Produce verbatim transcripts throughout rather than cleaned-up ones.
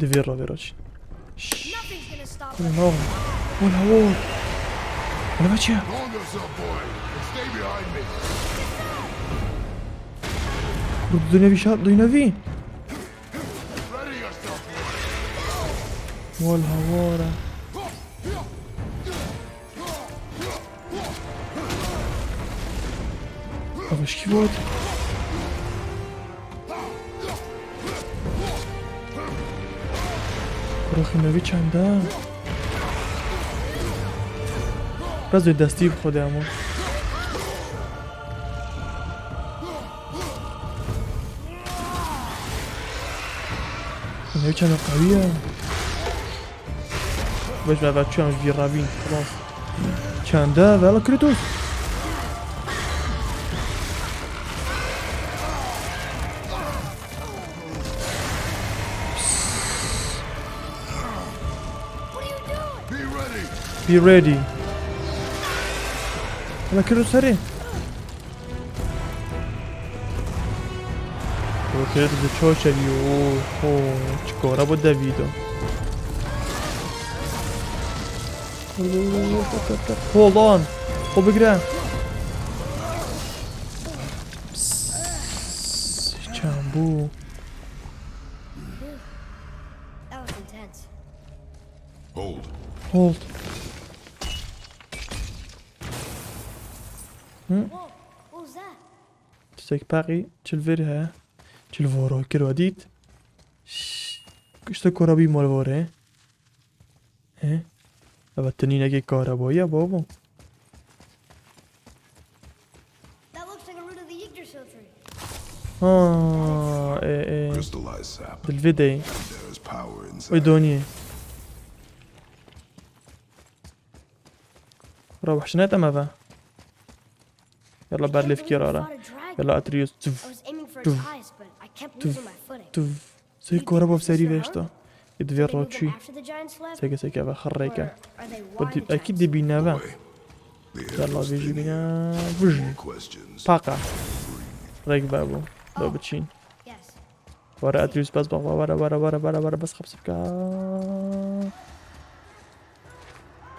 Divê ravê raçî. Şşş. Nothing's gonna stop us. Ne oğlum? Wala wor. Wala çi ya? Go on yourself, boy, and stay behind me. Dur, dur, ne bir şey, dur, ne bir. Ready yourself, boy. Wala wor. Ev eşkî bû. Ruxê me vî çend e. Biraz wê destî bi xwe de hemû. Ne çend qewî ye. Bes me ve çûyan vî rabîn. Xlas. Çende vela Kratos. Be ready. Vela Kratos herê. Roket bi çaw çevî. Oho, çi kara bû Davido. Hold on. Xwe bigire. Psst, çend bû? That was intense. Hold. Hold. Hı? Whoa, what was that? Tiştek peqî çil vêr heye. Çil voro kir we dît. Şşş. Kişte kora bî mal vore. He? Eva tinînekê karaboyî ya babo. That looks like a root of the Yggdrasil tree. Ha, e, e. Crystallized sap. Dilvê dey. There's power inside. Oy doniyê. Ra wahşine te meve. Yalla ber lêv kir ara. Yalla atrius. Tuf, tuf, tuf, tuf. Sey kore bo serî veşta. Ê divê raçî. Seke seke ve xirreke. Bu di-, ekî dibîne ve. Yalla vêjî bîne. Vuj. Paqa. Rek ve bu. Do biçîn. Were atrius bes bak, were, were, were, were, were, bes xapsipka.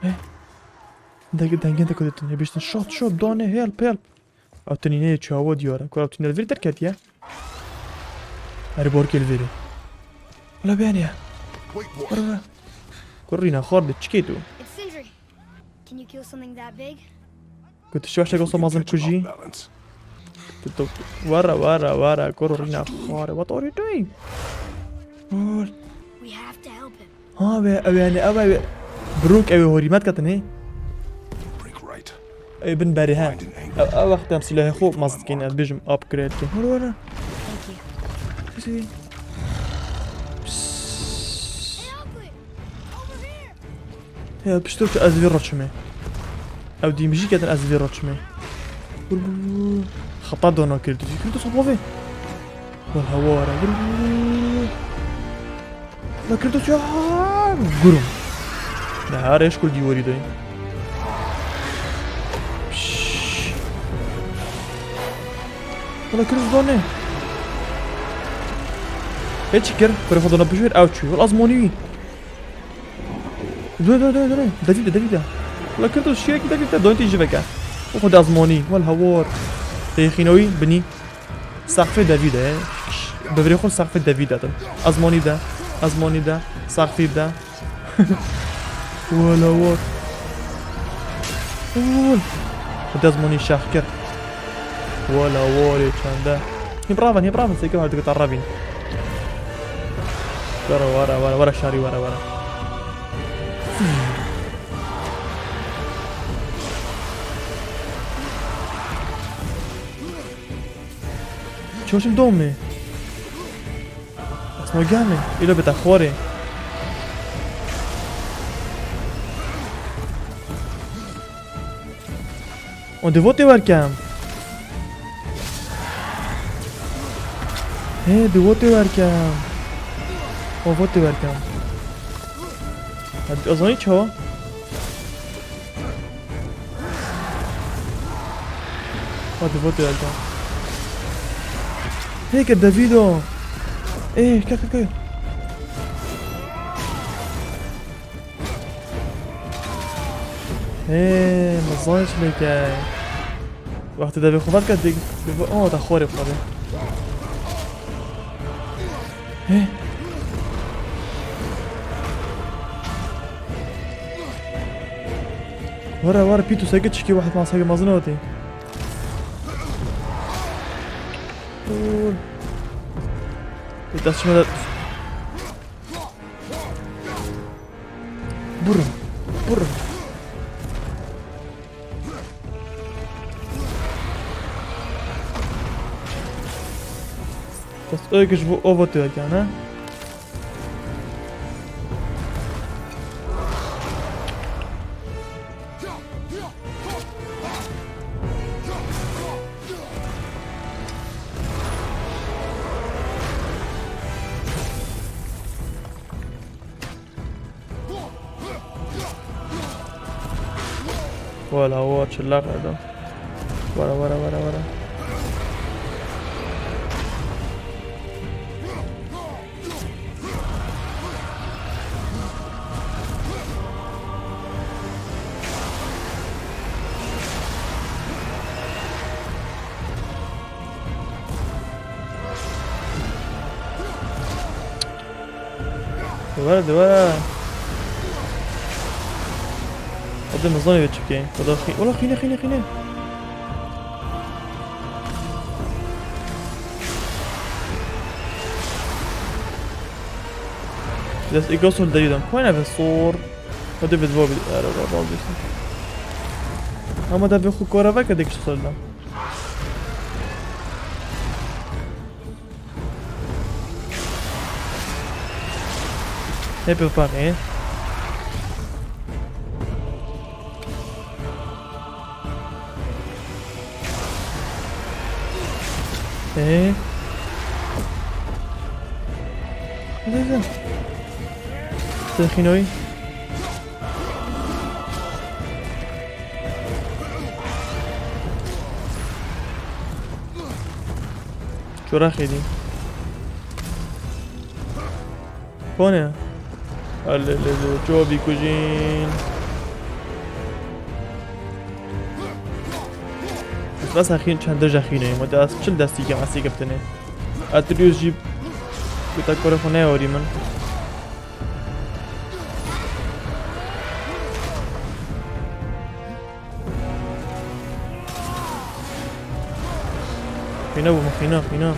Eh. Denge, denge de kudetin. Hebiştin. Shot, shot, done, help, help. Ew tinîneyê çawa diyar e? Kura ew tîne li vir derketiye? Erê borkê li vêrê. Wala biyaniye. Wait, what? Wala, wala. Kurîna xor de çikê tu? It's Sindri. Can you kill something that big? Ku tu şivaş tek olsa mazin kujî. Off balance. Tu, tu, wara, wara, wara, kurîna xor. What are you doing? Ol. We have to help him. Ha, ve, ew yani, ew, ew, Brook, ew, horîmet katine. Break right. Ew bin berê, he. Find an angle. Ew, ew wext em silahê xwe maz dikin, ez bêjim upgrade dikin. Hadi, hadi. Thank you. Psst. Hey, Alfred, over here. He, piştre ez vê raçime. Ew dîmijî ketin ez vê raçime. Xeta dona kir, tu fikir tu sabavê. Wal hawara. La Kratos ya. Gurum. Ne her eşkul dîwarî dayın. Pişş. Wala Kratos da ne? Hiç kir. Kore xwe dana pişt ew çû. Wala azmonî. Dö, dö, dö, dö, dö. Devî de, devî de. Wala Kratos şiyekî devî de. Doyntî jiveke. O xwe de azmonî. Wal hawar. Têxînawî binî. Saqfê devî de. Bi virê xwe saqfê devî de. Azmonî de. Azmonî de. Saqfî de. Wala war. Wal. Xwe de azmonî şax kir. Wala warê çende. Hîn ravin, hîn ravin, sêke her dikita ravin. Wara, wara, wara, wara şarî, wara, wara. Çoşim dom me. Esma gelme. Îlo bete xorê. On di votê werkem. He, di votê werkem. O votê werkem. Hadi, o zaman hiç o. Hadi votê werkem. Hey, ke Davido. Ê, ke, ke, ke. Hê, min zanî çi lê key. Wextê devê xwe vedike, dê, dê, oh, te xwarê xwarê. Hê. Were, were, pît û seke çikî wextê ma seke mezin hatî. Û. Dest çime de. Burun. Burun. Bas öyle ji bu ova tüyek yani. Wala wa çilaq edo. Wara, wara, wara, wara. Were, were. Hadi mizanê ve çikê. Wala xî-, wala xîne, xîne, xîne. Dest ego sol dayıdan. Koyna ve sor. Hadi biz bu bir ara razı olsun. Ama da bir hukara bak hadi kişi solda. Hep yapar, e? E? Ne dedin? Sen Hinoy? Çora xêdî. Kone? Hele, hele, hele, çawa bî kujîn? Ez bes xîn çend deje xîneyim. Wate ez çil destî ke mesî giftine. Atreus jî gote kore xwe neyorî min. Xîna bû, min xîna, xîna.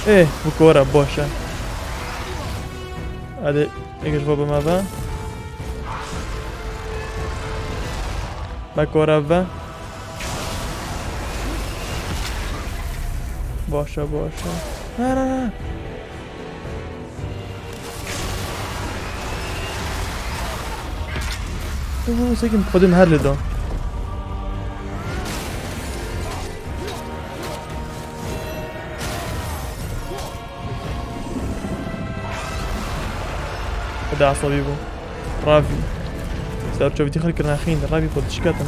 Ê, bi kora baş e. Hadi, êkê ji bo bime ve. Me kora ve. Baş e, baş e. Na, na, na. Û, sekin xwedê min her lê da. Xwedê esabî bû. Ravî. Ser çavîtî xelkirina xîn, ravî xwe dişiketin.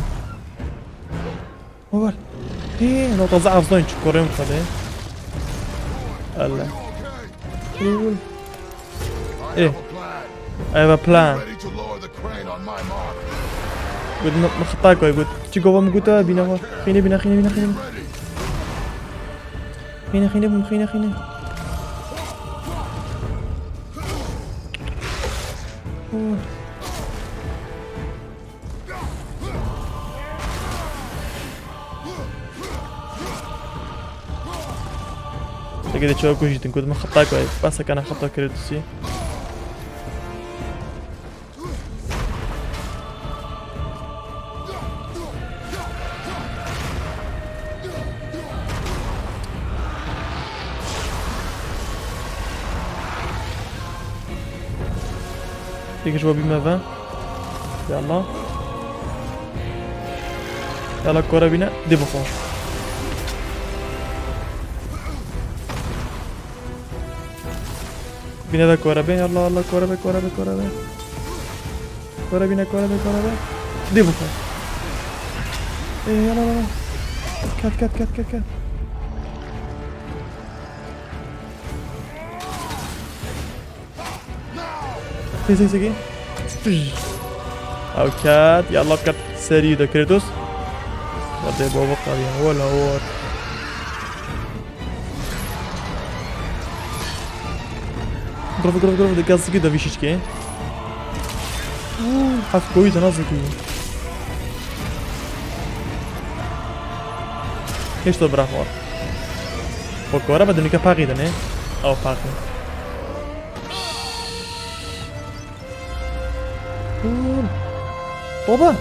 Haber. Hê, nota zaf zayın çık koruyorum tabi. Allah. Cool. Eh. I have a plan. Good, mi xita koy, good. Çi gova mi guta, bina var. Xine, bina, xine, bina, xine. Xine, xine, bum, xine, xine. Oh. Teke de çawa kujîtin, ku min xeta kay, basa kana xeta Kratosî. Teke ji bo bîme ve. Yalla. Yalla kora bîne. Dê bixwe. Bîne ve kora be. Yalla, yalla, kora be, kora be, kora be. Kora bîne, kora be, kora be. Dê bixwe. Ê, yalla, yalla. Ket, ket, ket, ket, ket. Sê, sê, sê, sê. Fij. Ew ket, ya Allah ket serî de Kratos. Wadê baba qaliya, wala war. Grov, grov, grov, de gazı ki da vişişke. Haf koyu da nasıl ki? Hiç de bırakma. Bak, bu araba dönüke pakî de ne? Ew pakî. Baba!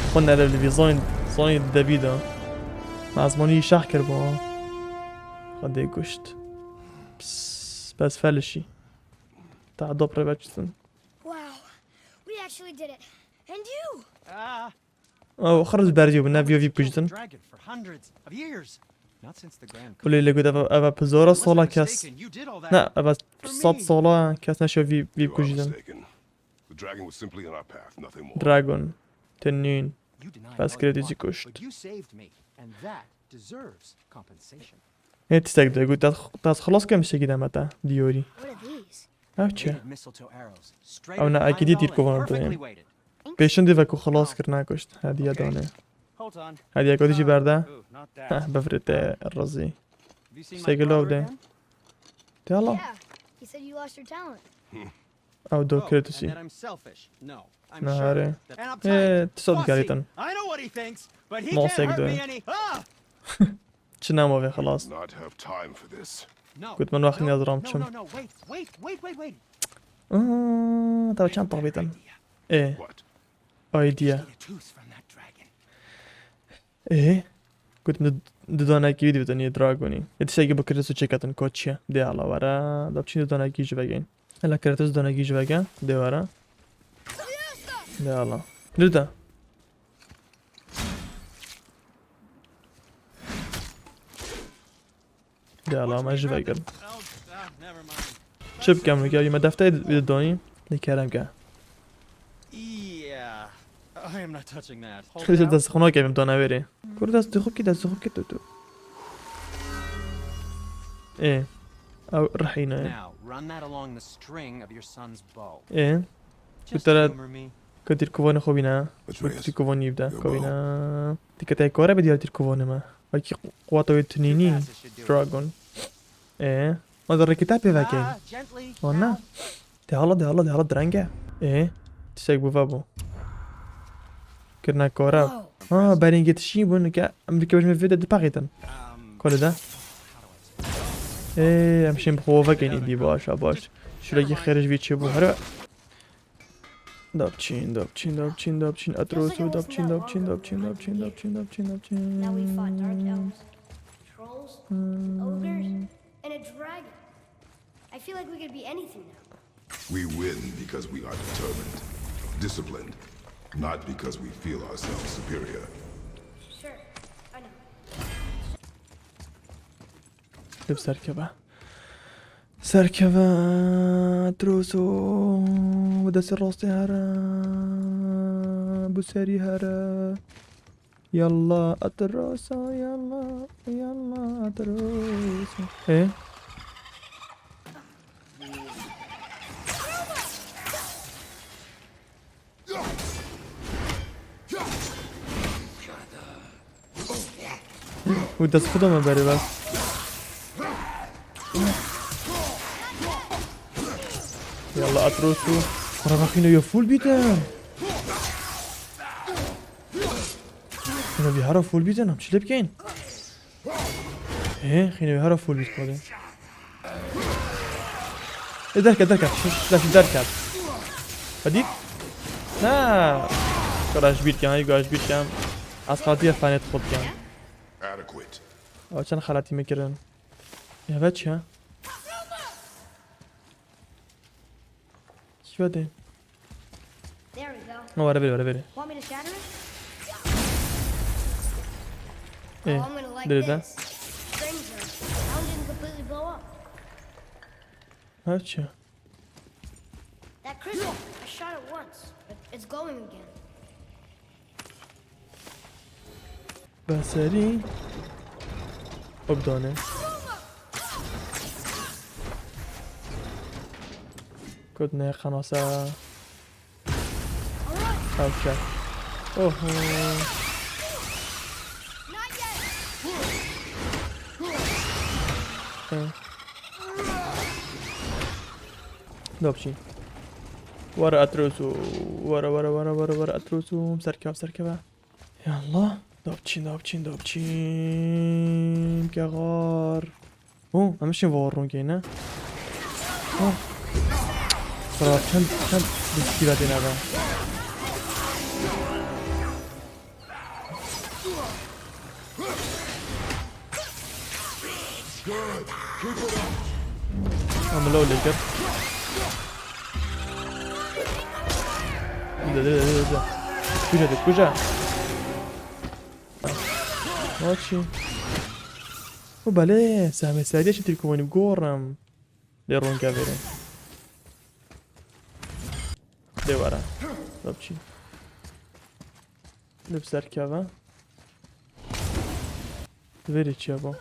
Xwe nerevlivî, zanî, zanî devî de. Me ezmanî şah kir bo. Xwedê kuşt. Pss, bes felişî. Ta dop re veçitin. Wow. We actually did it. And you? Ah, Ew xirz berdiyo bi neviyo vî kuştin. Dragon for hundreds of years. Not since the Grand Khana's. Wilo lê got eva, eva pizora sola kes. Unless I'm mistaken, you did all that. Ne, eva sed sola kes neşo vî, vî You are kuştin. Mistaken. The dragon was simply in our path, nothing more. Dragon. Tenîn. You denied all you want, but you saved me, and that deserves compensation. Bes kredî kuşt. Ne tiştek de got, tas, tas xelas kem şekî demete, diyori. What are these? Ev çi? Native mistletoe arrows. Straight Ew ne, as a pine akîdî needle and tîrkovan perfectly dayê. Weighted. Pêşin dî ve ku xelas kir nekuşt. Hediye dane. Hold on. Hediye ku dijî berde. Ooh, not that. Heh, bifrê te razî. Have you seen my Say hello brother de. Again? Te Allah. Yeah, he said you lost your talent. Ew do Oh, and Kratosî. That I'm selfish. No, I'm sure. Nahare. And uptight. Ê, tu sot Fussy. Geritin. I know what he thinks, but he can't hurt me any. Ah! Çi nema vê xelas. Not have time for this. No. Got min wext No, niyaz ram no, çim. No, no, wait, wait, wait, wait, wait. Aa, tabii çend tahbîtin. Idea. Ê. What? Idea. Get a tooth from that dragon. Ê. Got min du-, dudanekî wî dibîtin yê dragonî. Ê tiştekî bi Kratos çêketin koçiye. Dê hala were. Da biçîn dudanekî ji vegên. Hela Kratos dudanekî ji vege. Dê were. Dê hala. Duda. Dê hala me ji vegin. Çi bikem, gel me defteyê wî donî. Dê kerem ke. Yeah. I am not touching that. Hold it out. Dest xwe nakem, em dane verê. Kur dest xwe ki, dest xwe ki tu, tu. Ê. Ew rihîne. Now, run that along the string of your son's bow. Ê. Just Ku te re humor me. Ku tîrkovanê xwe bîne. Atreus, Ku tîrkovanî bide. Your bow. Xwe bîne. Dikete kare be diyar tîrkovanê me. Wekî qu-, quwata wê tunînî. Two passes should do it. Dragon. Ê. Ma da rêkê te pê vekê. Ah, gently. Wan ne? Now. De hala, de hala, de hala direng e. Ê. Tiştek bû ve bû. Kirine kare. Wow. Ha, berîngê tişî bûn ke em dikevin me vê de dipaqîtin. Um, Kole de. Ê, em şên bi xwe vekên îdî baş, ha, baş. Şurekî xêr ji vî çêbû. Here. Dapçîn, dapçîn, dapçîn, dapçîn, Atrosu, dapçîn, dapçîn, dapçîn, dapçîn, dapçîn, dapçîn, dapçîn. Now we fought dark elves, trolls, Hmm. ogres, and a dragon. I feel like we could be anything now. We win because we are determined, disciplined, not because we feel ourselves superior. Sure, I know. Lib serkeve. Serkeve, Atroso. Bi destê rastê here. Bi serî here. Yalla, Atroso, yalla, yalla, Atroso. Ê? Û dest xwe dame berê bes. Yalla Atrosu. Xwe re vexîne yo full bîtin. Xîne vî hera full bîtin, em çi lê bikeyn? Hê, xîne wî hera full bît xwedê. Ê, derket, derket. Şiş, şiş, derket. Xwedî? Na. Kara ji bîr kem, heygo ji bîr kem. Ez xatiye fanê xwe dikem. Adequate. Ew çend xelatî me kirin. Ê, ve çi ya? Şiva de. There we go. Ha, were bere, were bere. Want me to shatter it? Ê, Oh, I'm gonna like dirê de. This. Things are sounding completely blow up. Ha, çi? That crystal, I shot it once, but it's glowing again. Be serî. Hop dane. Kot ne qanasa. All right, Tavşan. Oho. Hı. Dobçî. Were Atrosu. Were, were, were, were, were Atrosu. Serkev, serkeve. Yallah. Dobçî, dobçî, dobçî. Gegar. Û, em şin vor rûnkê, ne? Ha. Bra, çend, çend biskîla têne be. Em lo lê kir. Dide, dide, dide, dide. Kuja, dide, kuja. Maçî. Û belê, sehmê serî çi tîr kumanî gorim. Lê ronke vêrê. Lê were. Dobçî. Lê bi ser keve. Vêrê çi ye bo?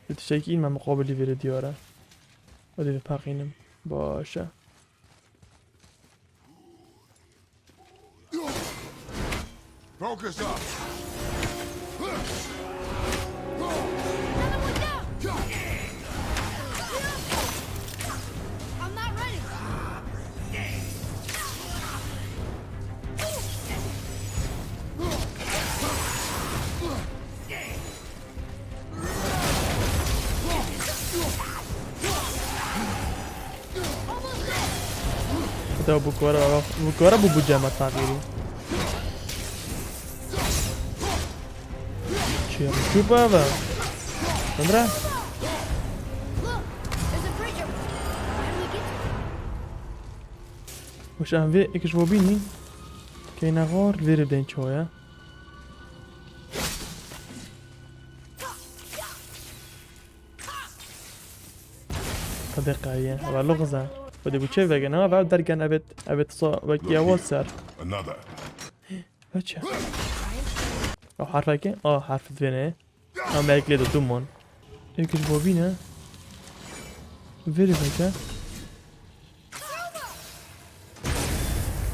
Lê tiştekî în me muqabilî vêrê diyar e. Hadi vê peqînim. Baş e. Focus up. I'm not ready. Te bu kara, bu kara bu bu cema tagiri. Çi? Çupa va. Sandra. Wis em vê êk ji bo bînî. Keyne xor vêrê bên çoya. Xwedê qewiye. Eva lixza. Xwedê bu çê vegin. Eva dergen evet. Evet so wek yawa ser. Another. Veçe. O harfekê? O harf divêne. Ama ek lê de dumon. Êk ji bo bîne. Vêrê veke.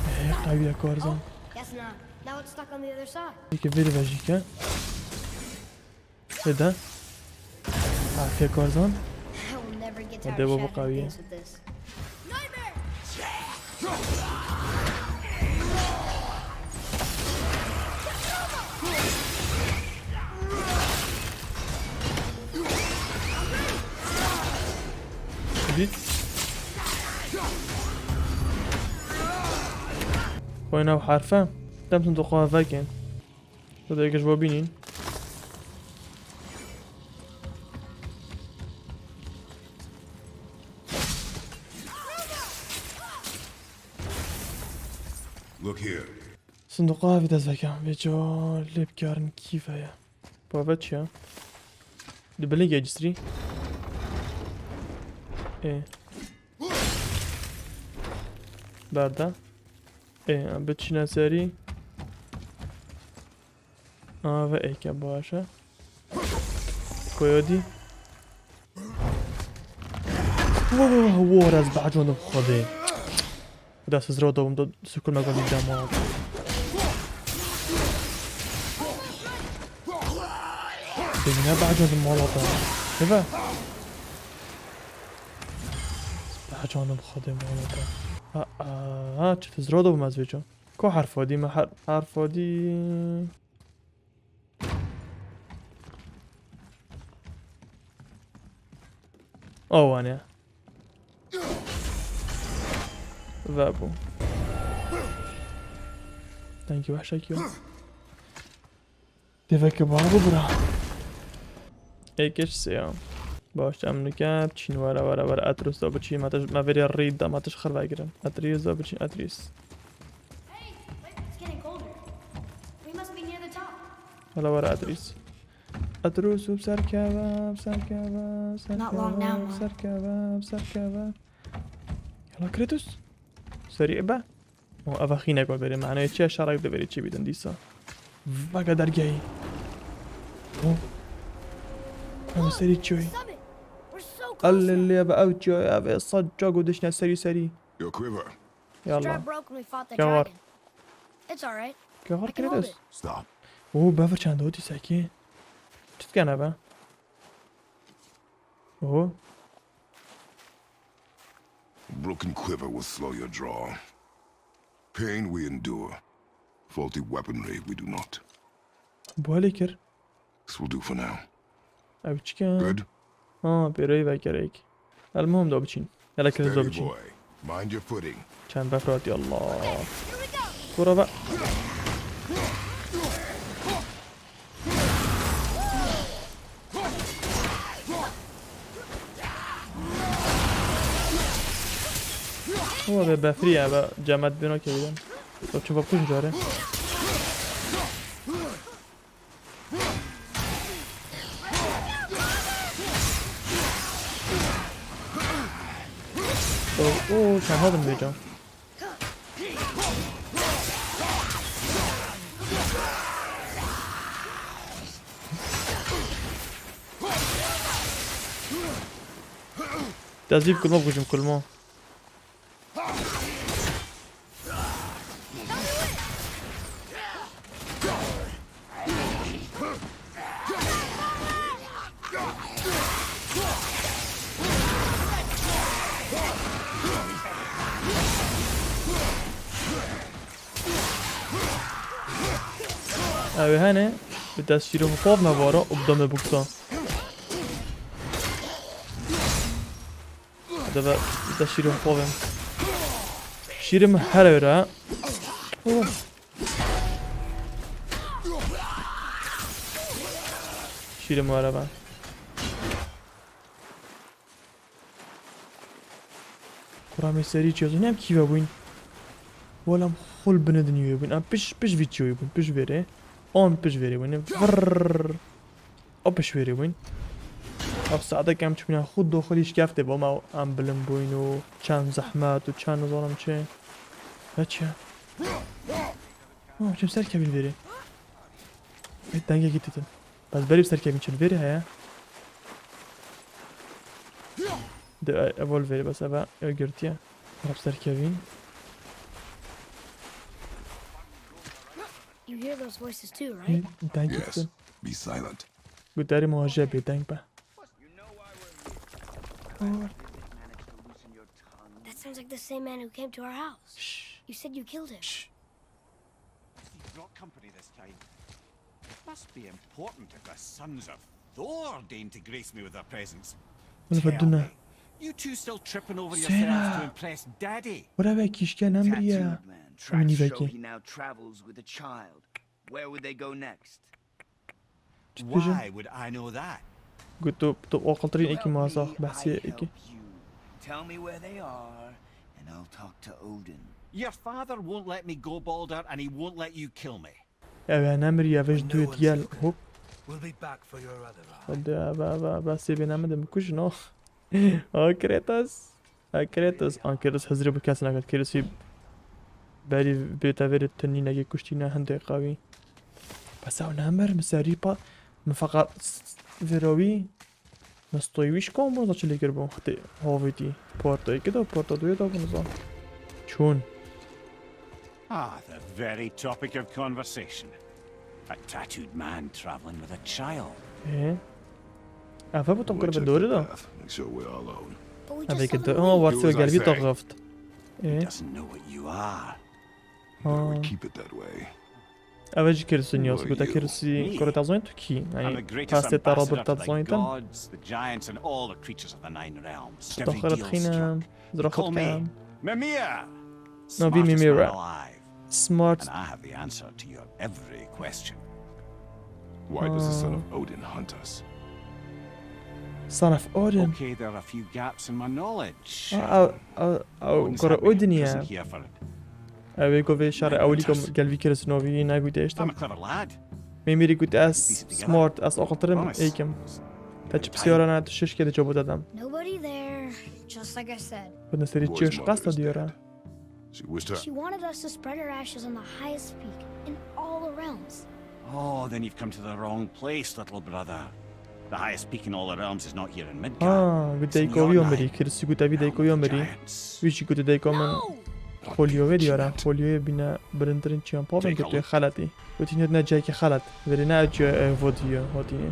Ee, qewiye karzan. Guess not. Now it's stuck on the other side. Êkê vêrê vejîke. Hede. Afiye karzan. I will never get tired Hede of baba shattering qewiye. Things with this. Dît. Xwê nav harfe. Dem sindoqa vekin. Xwedê êk ji bo bînîn. Look here. Sindoqa evî dest veke. Vê ca lê bikarin kî ve ye. Pave çi ya? Di bilingê cisrî. Ê. Berda. Ê, em biçîne serî. Ava êke baş e. Koyodî. Wo, wo, wo, wo, ez behecandum Xwedê. Dest ez rewdawim da sukun me gandî dema. Bêjî ne behecandum mala te. Heve. Behecandum Xwedê mala te. Ha, ha, ha, çi ez rewdawim ez vêca. Ku herfa dî me her-, herfa dî. O wane. Ve bû. Dengê wehşekî yo. Dêveke bana bû bira. Êkiş sêya. Baş em nike biçîn were, were, were. Atrus da biçîn, me tij, me verê rîd da, me tij xir vegirin. Atrus da biçîn, Atrus. Hey, wait, it's getting colder. We must be near the top. Hala were Atrus. Atrus û serkeve, serkeve, Not long now, serkeve, Mom. Serkeve, serkeve. Yala Kratos. Serî be. O, eva xînek ve verê. Manayê çi ye? Şerek de verê çi bidin dîsa. Vega dergehî. O. Em serî çi ye? Summit. We're so close now. Elê be ev çi ye? Ev ê sed ca godişne serî serî. Your quiver. Yalla. Strap broke when we fought the Gel var. Dragon. It's all right. Kehar I can hold Kratos. It. Stop. Oo, bever çend hotî sekî. Çi dikene be? Oo. Broken quiver will slow your draw. Pain we endure. Faulty weaponry we do not. Bu halê kir. This will do for now. Ev çikin? Good? Ha, pêroyî vekerek. El muhim da biçin. Hele kiriz da Steady biçin. Boy. Mind your footing. Çend befer hatî Allah. Kura be. Ama be befri ya be cemat bino keviden. Bak çuva kuzun care. Oo, çend hadim diyeceğim. Tezî bi kulma bikujim kulma. Ew ê hene bi dest şîrê xwe pav me vara û bide me buksa. Deve, bi dest şîrê xwe pav em. Şîrê min her ewre. Oh. Şîrê min were be. Kura me serî çêzû, ne em kî ve bûyn? Wela em xul bine dinî wê bûyn. Em piş, piş vî çî wê bûyn, piş vêrê. An piş vêrê bûyn. Vrrrr. O piş vêrê bûyn. Ev saete kem çûbûna xwe doxilî şkeftê bo, em, em bilind bûyn û çend zehmet û çend nizanim çi. Ne çi? Oh, çim ser kevin vêrê. Hey, dengekî ditin. Bes berî bi serkevîn çi li vêrê heye? De, e, ev ol vêrê bes eve ew girtiye. Rab serkevîn. You hear those voices too, right? Hî, dengê Yes. ditin. Be silent. Gudarî ma je bêdeng be. That sounds like the same man who came to our house. Şşş. You said you killed him. Brought company this time. Must be important if the sons of Thor deign to grace me with their presence. Wala Tell beduna. me, you two still tripping over Sera. yourselves to impress Daddy? Wala be kîşke nemriye. Tattooed man tracks Minî show vekî. he now travels with a child. Where would they go next? Çi dibêjin? Why would I know that? Got tu, tu aqiltirîn êkî Help masa me, behsê I êkî. help you. Tell me where they are, and I'll talk to Odin. Your father won't let me go, Balder, and he won't let you kill me. Ew ya nemiriye vej No duyê one's gel. looking. Hop. We'll be back for your other eye. Hadi eve eve eve sê bê nemidim kujin oh. Ha Kratos. Ha Kratos. An Kratos hizrê bu kes naket. Kratosî berî bê teverê tunî neke kuştî ne hindê qawî. Bes ew nemir mi serî pa mi feqat s- s- vêrawî. Min stoyî wî şikand bû, çi lê kiribû? Xwedê havêtî. Parta yekê de, parta duyê de bû, nizam. Çûn. Ah, the very topic of conversation. A tattooed man traveling with a child. Ê? Ev bu tam Boy kiribe took dorê the de. path. Make sure we're alone. But we Ev just ê saw kir. the Ama moon. warsiya Do as I gelbî say. taxift. He Ê? doesn't know what you are. Better we Ha. Keep it that way. Ev jî Kirsin Who yas. are Guta you? Kirsi Me? kore te zayîn tu kî? I'm the Yani greatest pastê te ambassador Robert for te the zayîn te. Gods, the giants, and all the creatures of the Nine Realms. Every Taxir deal xîne. struck. They call me Zroxotkam. Mimir. No, be Smartest Mimir. man alive. Smart. And I have the answer to your every question. Why does the son Ah. of Odin hunt us? Son of Odin. Okay, there are a few gaps in my knowledge. Ew, ew, ew, Odin's kore happy. Odin Doesn't ya. care for it. Ew ê govê şerê ewilî kom gelvî Kirsin ovî nagû deştim. I'm a clever lad. Mimiri got ez Piece it together. Smart, ez aqiltirim Promise. Êkim. Te çi pisyara ne tu şişke de çabû dedem. Nobody there, just like I said. Gudin serî Boy's çiş mother qasta is diyora. dead. She wished her. She wanted us to spread her ashes on the highest peak in all the realms. Oh, then you've come to the wrong place, little brother. The highest peak in all the realms is not here in Midgard. Ha, It's gudê in kovî Jotunheim, omirî, Kirsi gudê vî realm dê kovî of the omirî. giants. Wî jî gudê dê kovî min. No! Xolyoyê diyar e. Xolyoyê bîne bilintirîn çiyan pavên ke tu yê xeletî. Wê tînê ne cihekî xelet. Verê ne ew ciya ev votî ye, hotînê.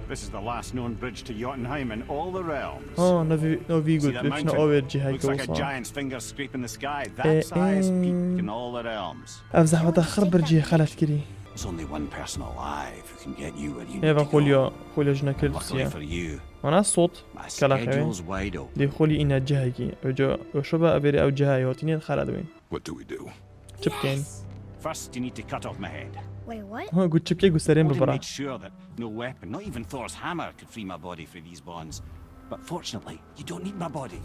This is the last known bridge to Jotunheim in all the realms. Ha, navî, navî got, bê çine awêr cihekî wisa. Looks like a giant's finger scraping the sky. That's the highest peak in all the realms. Ev zehmeta xir bir cihê xelet kirî. There's only one person alive who can get you where you need to go. Eva xolya, xolya jina kir disiye. Luckily for you, Mana sot, kela xewe. Dê xolî îne cihekî. Ew ca, ew şobe ev êrê ew cihayê hotînê xelet wê. What do we do? Çi bikên? First, you need to cut off my head. Wait, what? Ha, gu çi bikê gu serên bibira. Odin made sure that no weapon, not even Thor's hammer, could free my body from these bonds. But fortunately, you don't need my body.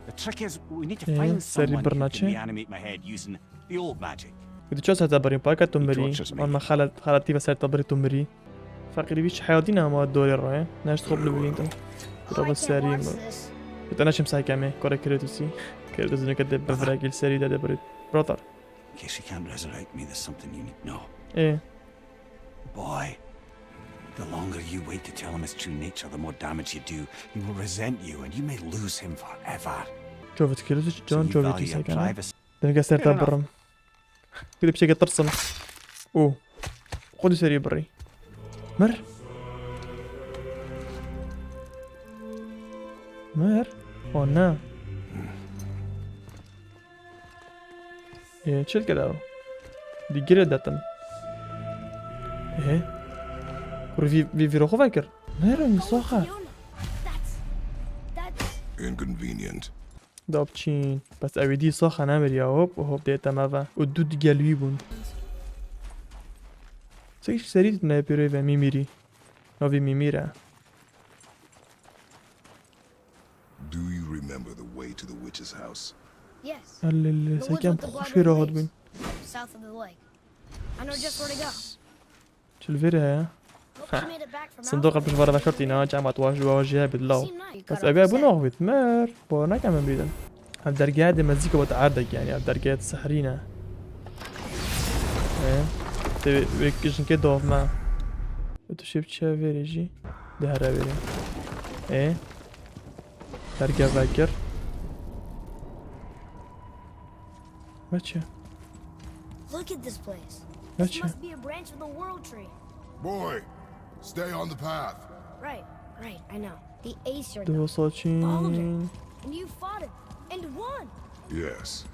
The trick is, we need to find someone who can reanimate my head using the old magic. Gu tu çi seta birî paka tu mirî. Wan me xelet, xeletî ve serta birî tu mirî. Feqîrî wî çi heyatî ne ama dorê re. Neşt xwe bilibîntin. Bira bi serî mi. Bi te neçim sekemê, kore Kratosî. Kratos nike de bevrek il serî de de birî. Brother. In case he can't resurrect me, there's something you need to know. Ê. Boy, the longer you wait to tell him his true nature, the more damage you do. He will resent you and you may lose him forever. Çovit Kratos, can çovit sekemê. Demeke serta birrim. Bir de piçeke tirsim. O. Xwedî serî birî. Mir. Mir. O ne. Ê, çil kir ew. Di girê detin. Ê. Kur vî, vî vîro xwe vekir. Mir, misaxa. Inconvenient. Da biçîn. Bes ew ê dî saxe nemiriya, hop û hop dê te me ve. Û du digel wî bûn. Çek ji serî tune pêroyê ve Mimîrî. Navî Mimîr e. Do you remember the way to the witch's house? Yes. Hellele, sekem xweş wê rahat bûn. South of the lake. I know just where to go. Çi li vêrê heye? Sindoqa pişt vara veşartî na, çema tu waj, waj heye bidlaw. Bes ev ya bû naxvît, mer. Bo neke min bîdin. Ev dergehe de mezîka wet erdek yani, ev dergehe sehrî ne. E, te wê, wê jinkê dov me. Tu şê biçe vêrê jî. De here vêrê. E. Derge vekir. Veçe. Look at this place. This must be a branch of the world tree. Boy, stay on the path. Right, right, I know. The Aesir. Divo saçîn. And you fought him and won. Yes.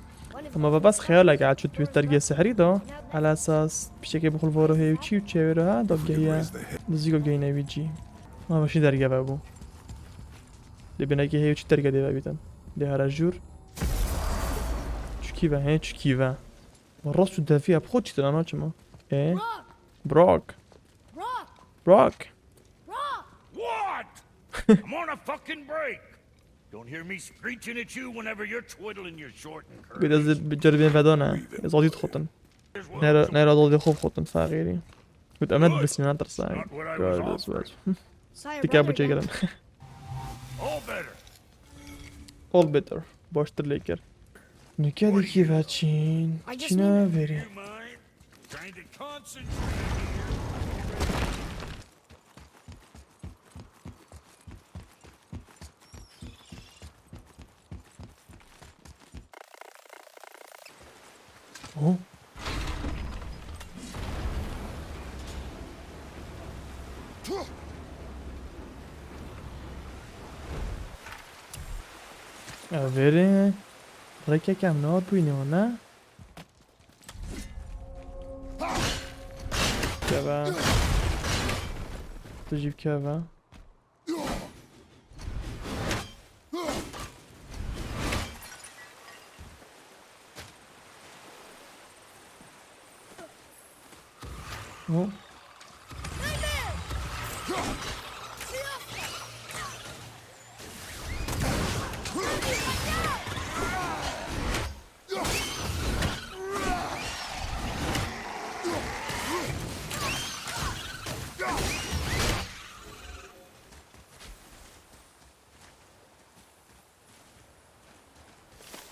Ama bas xeyalek a çut wî dergê sehrî da. Ala esas pişekê bixul voro hê û çî û çêwêro ha da gehiya. Dizî go geyne wî cî. Ma başî derge ve bû. Dê binekê hê û çî derge dê ve bîtin. Dê here jûr. Çikî ve, hê çikî ve. Rast û defiya bi xwe çîtir ana çima? E? Brock! Brock! Brock! What? I'm on a fucking break. Don't hear me screeching at you whenever you're twiddling your short and curly. Biraz da bi ceribên vedana. Ez adî dixotin. Nera, nera dodê xwe bixotin faqîrî. Got em ne dibisînin, ne tirsa. Not what I was offering. Dike bu çêkirin. All better. All better. Baştir lê kir. Nike dikî ve çîn. Çîna verî. You mind? Trying to concentrate here. Oh. Ev verê rêkek em nabînin, ne? Keve. Tu jî bikeve. Oh.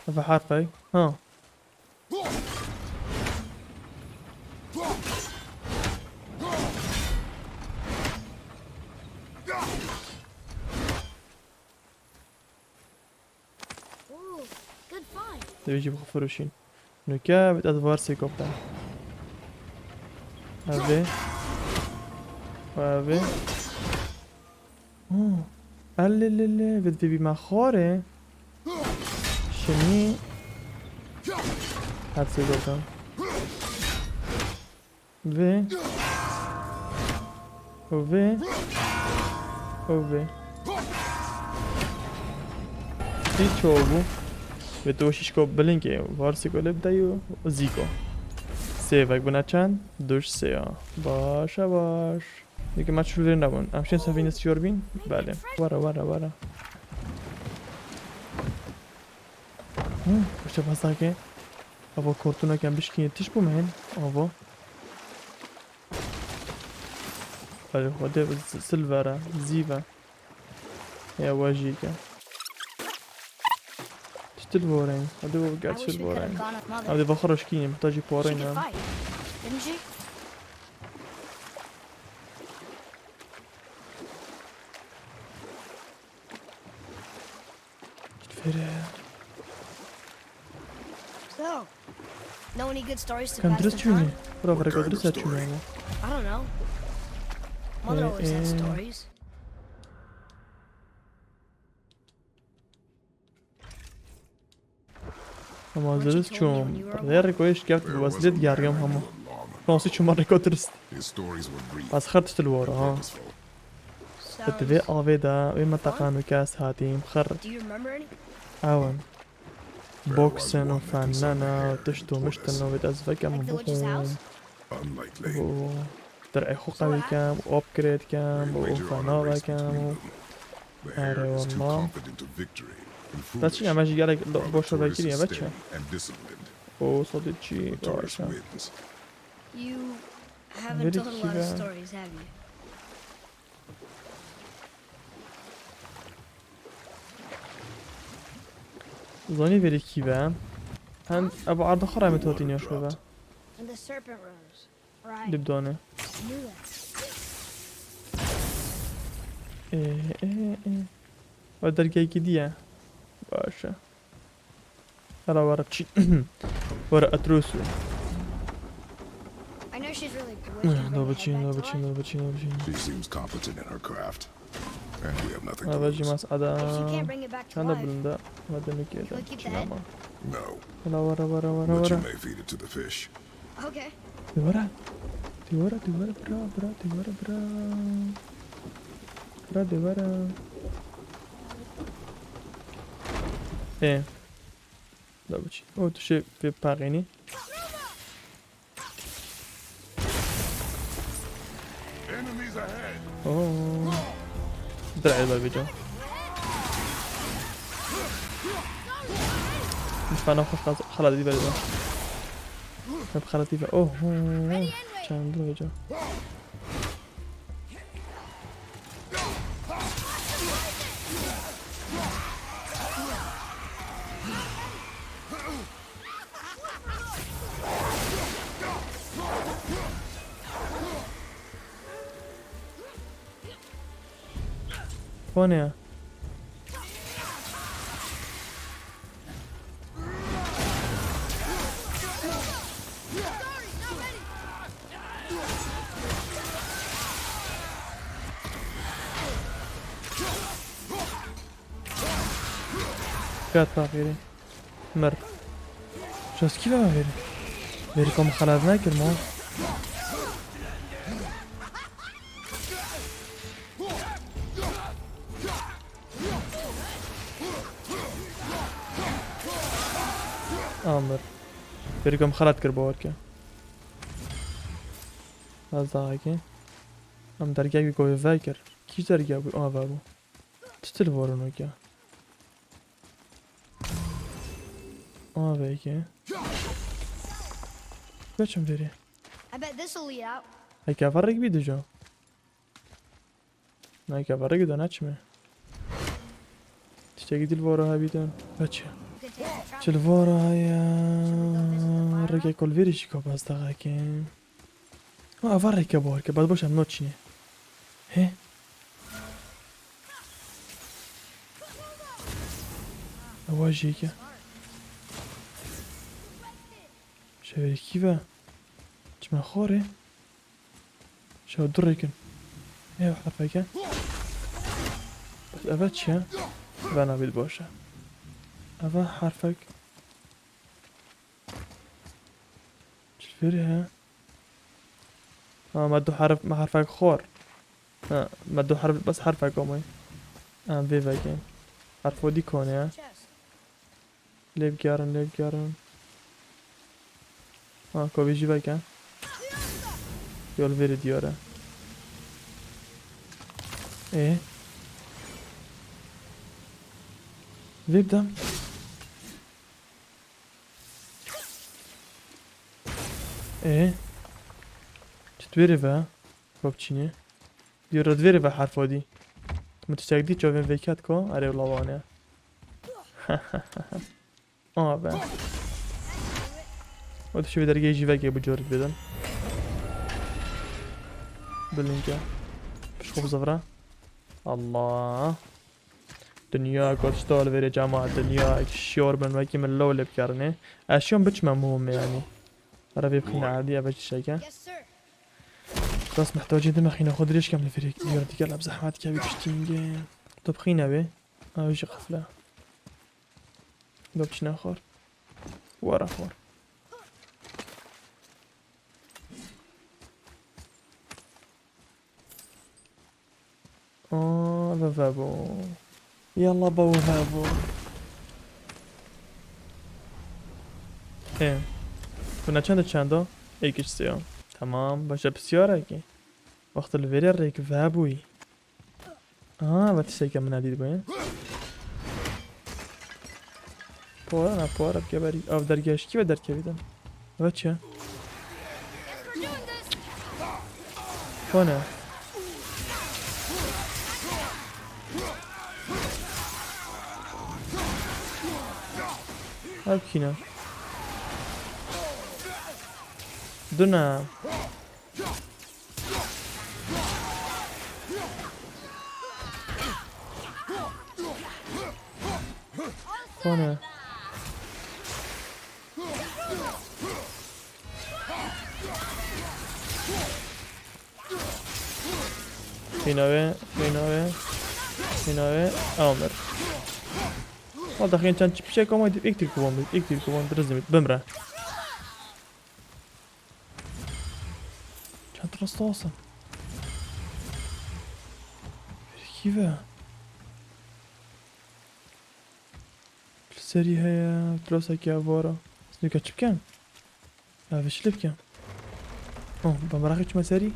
Ev harfey. Ha. Ooh, good find. Divê jî bixwe firoşîn. Nuke vêt ez varsê kopte. Evê. Evê. Oh. Elelele. Vêt vê bî me xwarê. Şinî. Hepsê gotin. Vê. Û vê. Û vê. Hiç ço bû. Vê to şişko bilinkê. Varsî ko lê bideyû. Zîko. Sêvek bûne çend? Duş sê ya. Baş e baş. Dike me çûl vê nebûn. Em şên sevîne siyor bîn? Belê. Were, were, were. Hı, işte bazake. Ava kortuna kem bişkîne tiş bû me hên. Ava. Belê xwedê silver e, zîv e. Ya we jî ke. Çitil voreyî. Hadi bu gel çitil voreyî. Hadi bakır aşkîne, muhtacî poreyî ne. Çitil vere. So, know any good stories to pass the time? Kan dirist çûnî. Bira vere ka dirist çûnî ama. I don't know. Mother always had stories. Ama dirist çûm. Rê rêkoyê şikeft bi wesîlê digeriyam hema. Şansî çûma rêko dirist. Bas xer tiştil wara ha. Bi divê avê de wê me teqan û kes hatîm xir. Ew in. Boxin û fennena û tişt û miştin û vêt ez vekem û bixwim. Û dirê xwe qewî kem û upgrade kem û fena vekem û. Erê wallah. Te çi, em jî gelek boşa vekiriye veçe. O sadê çi baş e. You haven't told a lot of stories, have you? Zanî verî kî be? Hem ev arda xwe re em ê totî nêşo be. And the serpent rose. Right. Dibdane. Knew that. Ê, ê, ê. Ve dergehekî diye. Baş e. Hela were çi. Were Atrosu. I know she's really good with her head, though. Nabıçin, nabıçin, nabıçin, nabıçin. She seems competent in her craft. And we have nothing to lose. Ava jî mas ada. If she can't bring it back to life, you gonna keep the head? Çanda bulunda. Ve demek ki. Çinama. No. Hela were, were, were, were. But you may feed it to the fish. Okay. Dê were. Dê were, dê were, bira, bira, dê were, bira. Bira, dê were. Ê. Da biçî. O tu şey pê paxênî. Enemies ahead. Oo. Direkt ver bir can. Fena hoş xelatî ver. Hep xelatî ver. Oh. Çend bir can. Kone ya? Kat bak yeri. Mir. Çaskî ve verî. Verî kom xelat nekir ma. Amir. Verî kom xelat kir bawer ke. Ez daha ki. Em dergeh wî govê vekir. Kî dergeh wî ava bû? Çitil borun weke. Ava ki. Kaçım veri? I bet this'll lead out. Heke varık bir duca. Heke varık da naçme. Tiştekî dil vora hebîtin. Veçe. Çil vora heye. Reke kol veri jî kabaz daxekin. Ha, ava reke bar ke, bad boş em noçine. He? Ewa jî ke. Çevirîkî ve. Çime xorê. Şew du rêkin. Ev herfeke. Bes eve çi ye? Ve nabît baş e. Eve herfek. Çi fêrî heye? Ha, me du herf, me herfek xor. Ha, me du herf, bes herfek amay. Em vê veke. Herfo dî kone ye. Lê bigerin, lê bigerin. Ha, kovî jî veke. Yol vêrê diyar e. Ê. Vê bidem. Ê. Çi tu vêrê ve? Babçînê. Diyar e, di vêrê ve herfa dî. Min tiştek dî çavên vê ket ka, erê wila wan e. Aa be. O dişê vê dergehê jî veke bi carî bidin. Bilinke. Pişt xwe bizivre. Allah. Dinya goşto li vêrê cema, dinya şiyor bin wekî min lo lê bikarine. Ez şiyon biçme muhim yani. Ara vê bixîne erdî eve çi şeke. Yes, sir. Bes mihtacê dime xîna xwe dirêj kem li vêrê diyar dike leb zehmet kevî piştî hingê. Tu bixîne wê. Ew jî qefle. Gap çi nexwar. Wara xwar. Aa, ve vebû. Yalla be, ve vebû. Ê. Buna çend çend o? Êk iş sê o. Tamam, başa pisyarekî. Wexta li vêrê rêk vebûyî. Aha, ve tişteke min dît bûye. Pora ne, pora geberî. Ev dergeşkî ve derkevî din. Ve çi? Kone. Ev kîne? Dune. Kone. Xîna wê, xîna wê, xîna wê, ew mir. Wala daxîn çend çi pişek ama êk tîr kuvan bit, êk tîr kuvan bit, rizim bit, bimre. Çend rast olsun. Kî ve? Pil serî heye, pil serî heye, pil serî heye. Snuka çi bikin? Ev çi lê bikin? Oh, ben merak etme serî.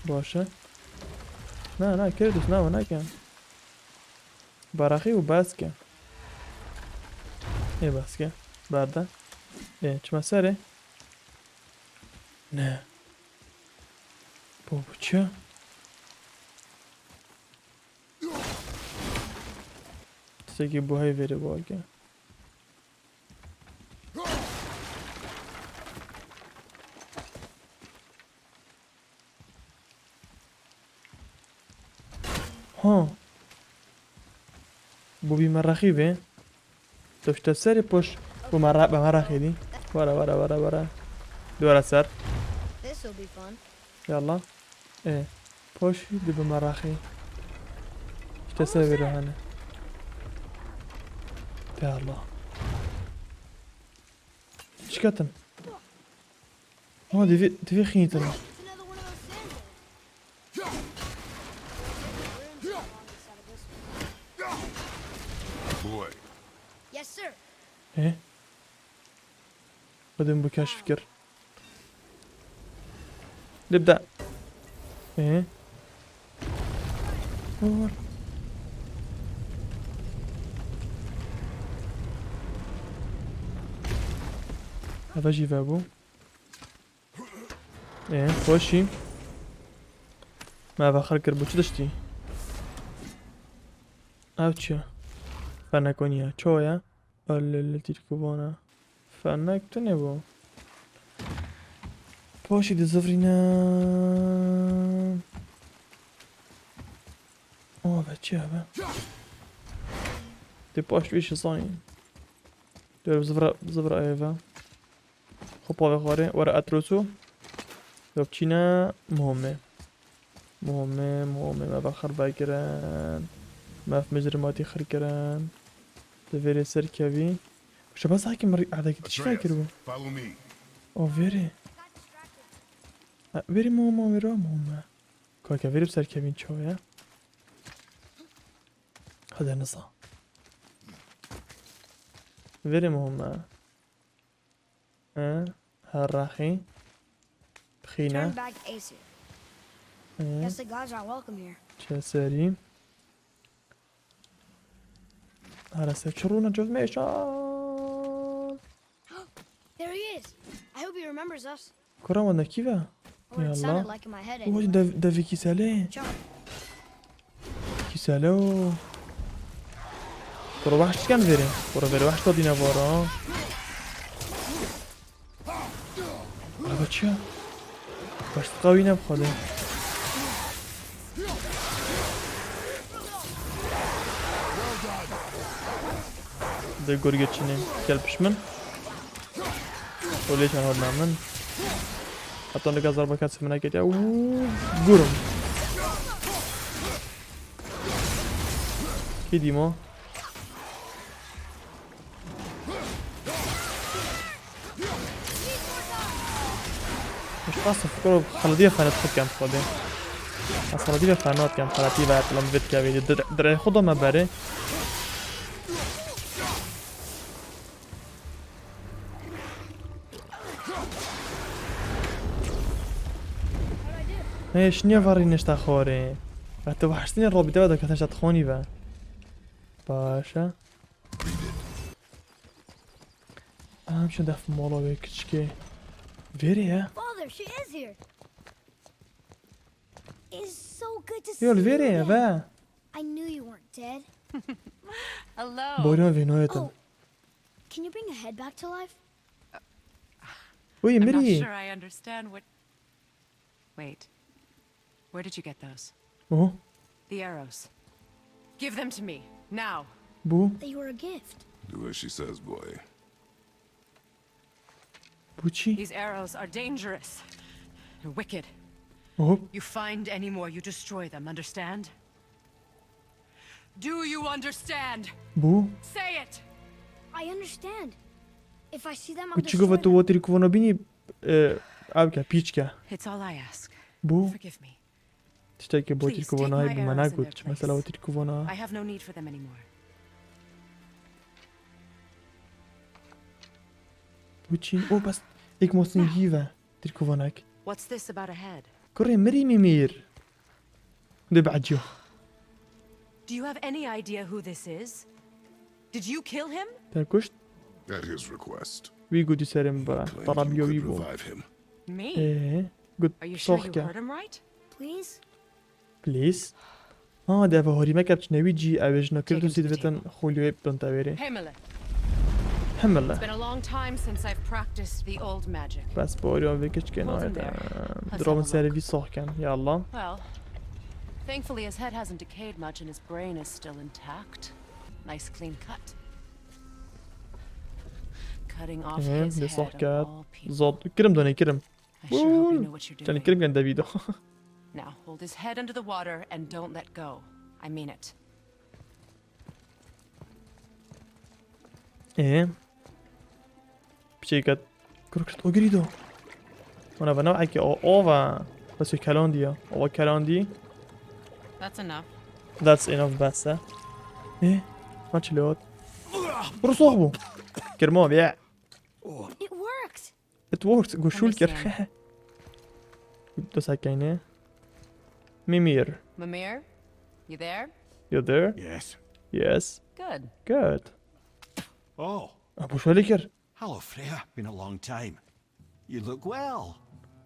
Baş e. Na, na, Kratos, na, na, ke. Baraxî û baske. Ê baske. Barda. Ê, çima serê? Ne. Bu, bu çi? Tiştekî bu hey verê bu ake. Ha. Bu bir meraqî be. Döşte serî poş. Bu mera-, be meraqî dî. Wara, wara, wara, wara. Duvara ser. This will be fun. Yalla. E. Poşî di bi meraqî. İşte sebebi hani. Ya Allah. Şikatim. Ama divi, divi xiyitini. Boy. Yes, sir. E? Xwedê min bi keşf kir. Lê bide. Ê. War. Eve jî vebû. Ê, xweşî. Me eve xir kir, bu çi tiştî? Ev çi ye? Feneko niye? Ço ye? Allele, tîrkivana. Fenek tune bû. Paşî dizivrîne. O be, çi ye be? Tê paş wî şizayî. Dore zivra, zivra eve. Xwe pavê xwarê. Were Atrosu. Yok çîne Muhome. Muhome, Muhome me ve xir vekirin. Me ev micrîmatî xir kirin. Di vêrê ser kevî. Şeba sakin mi erdekî tişt vekiribû. Follow me. O vêrê. Ha, vêrê Muhome, vêrê Muhome. Kake vêrê bi ser kevîn çawa ye? Hadi nisa. Vêrê Muhome. E, herraxî. Bixîne. Turn back Aesir. E, Guess the gods are welcome here. çe serî. Here ser çi rûne cov meşan. There he is. I hope he remembers us. Kura wan de kî ve? Or it Yalla. Sounded like in my head Oy anyway. dev, devî kîsele. Chump. Kîsele o. Kura wahş diken vêrê. Kura vêrê wahş da dîne vara. Araba çi ya? Baş tıka wî ne bixwade. De gor geçînê. Gel piş min. Olê çan hor namin. Hatta ne gazar bakat semine kete. Uuu. Gurum. Kî dîmo? Mustafa fikro xelediye xanet xud kem xwedê. Ez xelediye xanet kem xeletiye ve atlam vet kevê. Dire xwe da me berê. Hey, şiniye varî nişta xorê. Ve tu wahştine robî de ve de kete şat xonî ve. Başa. Em şu def mola ve kiçke. Veri ya. Father, she is here. It's so good to see Yol you veri ya again. ve. I knew you weren't dead. Hello. Boyuna vinoyetin. Oh, can you bring a head back to life? Uy I'm not miri. Sure I understand what. Wait. Where did you get those? Oh, The arrows. Give them to me now. Bu. They were a gift. Do as she says, boy. Bu çi? These arrows are dangerous and wicked. Oh. You find any more, you destroy them, understand? Do you understand? Bu. Say it! I understand. If I see them, I'll Bu çi destroy gova tu them. wotiri kuvona bini, e, avke piçke. It's all I ask. Bu. Forgive me. Tiştekî botîr Please, kuvona take hay my bu mana arrows in got. their Mesela place. botîr kuvona. I have no need for them anymore. Bu çi? O bas. Ek mosin hive. Tir kuvonak. What's this about a head? Kurê mirî mimîr. De bacı. Do you have any idea who this is? Did you kill him? Te kuşt. At his request, Wî gotî serê min bira. claimed Tarab you yo could wî bû. Revive him. Me? Ee, got Are you sure sox you ke. Heard him right? Please? Please. Ha de eve horî me kepçine wî cî ew ê jina Take him kirdûsî to the divetin table. xolyoyê bidin te wêrê. Himmler. Hemile. It's been a long time since I've practiced the old magic. Bes boriyan vê kiçkê Hold him nayete. there. Let's Durabin have a serê look. Vî sox ken. Ya Allah. Well, thankfully his head hasn't decayed much and his brain is still intact. Nice clean cut. Cutting off Ee, his de head sox of ket. All people. Zad. Kirim done kirim. I sure hope you know what you're Canî doing. kirim ken devido. Now hold his head under the water and don't let go. I mean it. Ee. Piçê ket. Kuru kişt o girî do. Ona bana eke o ova. Bes wê kelandî ya. Ova kelandî. That's enough. That's enough bes e. Ee. Maç lewat. Kuru sox bû. Kirma bî. It worked. It worked. Goşul kir. Understand. Dosa kayne. Mimir. Mimir, you there? You there? Yes. Yes. Good. Good. Oh, Ah, bu şöyle kir. Hello, Freya. Been a long time. You look well.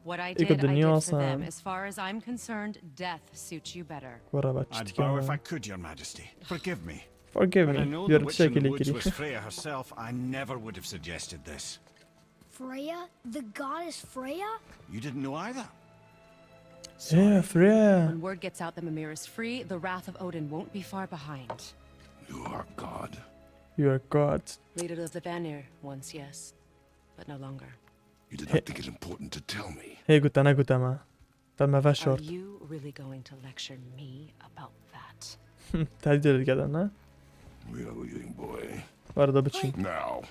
What I Ego did, I did dünya for them. sen. As far as I'm concerned, death suits you better. Wara bak I'd çitik ya. Bow if I could, Your Majesty. Forgive me. Forgive But I me. know the Diyor witch in the şekilde woods kiri. Was Freya herself, I never would have suggested this. Freya? The goddess Freya? You didn't know either. He Freya. When word gets out that Mimir is free, the wrath of Odin won't be far behind. You are God. You are God. Leader of the Vanir, once yes, but no longer. You did not think it important to tell me. Hê gute, ne gute me. Te me Are veşart. You really going to lecture me about that? Tehdît dike de ne? We are leaving, boy. Were da biçîn. Now.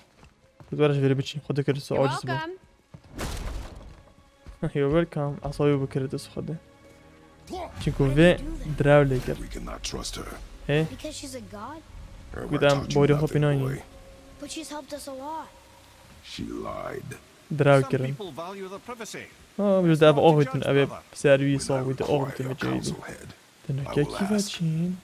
Were ji vêrê biçîn. Xwe dikir tu You're aciz bû. Welcome. You're welcome. Esayî bikir tu xwe de. Çinku vê direw lê kir. We cannot trust her. Hê? Because she's a god? Her Good, words um, taught you Boris nothing, Hopinoni. Boy. But she's helped us a lot. She lied. Direw Some kirin. People value the privacy. Ha, biz de ev axutin, ev serwî When I saxû de required axutin your bi cayî. counsel, head, Dene I ke will kî ve ask. çîn?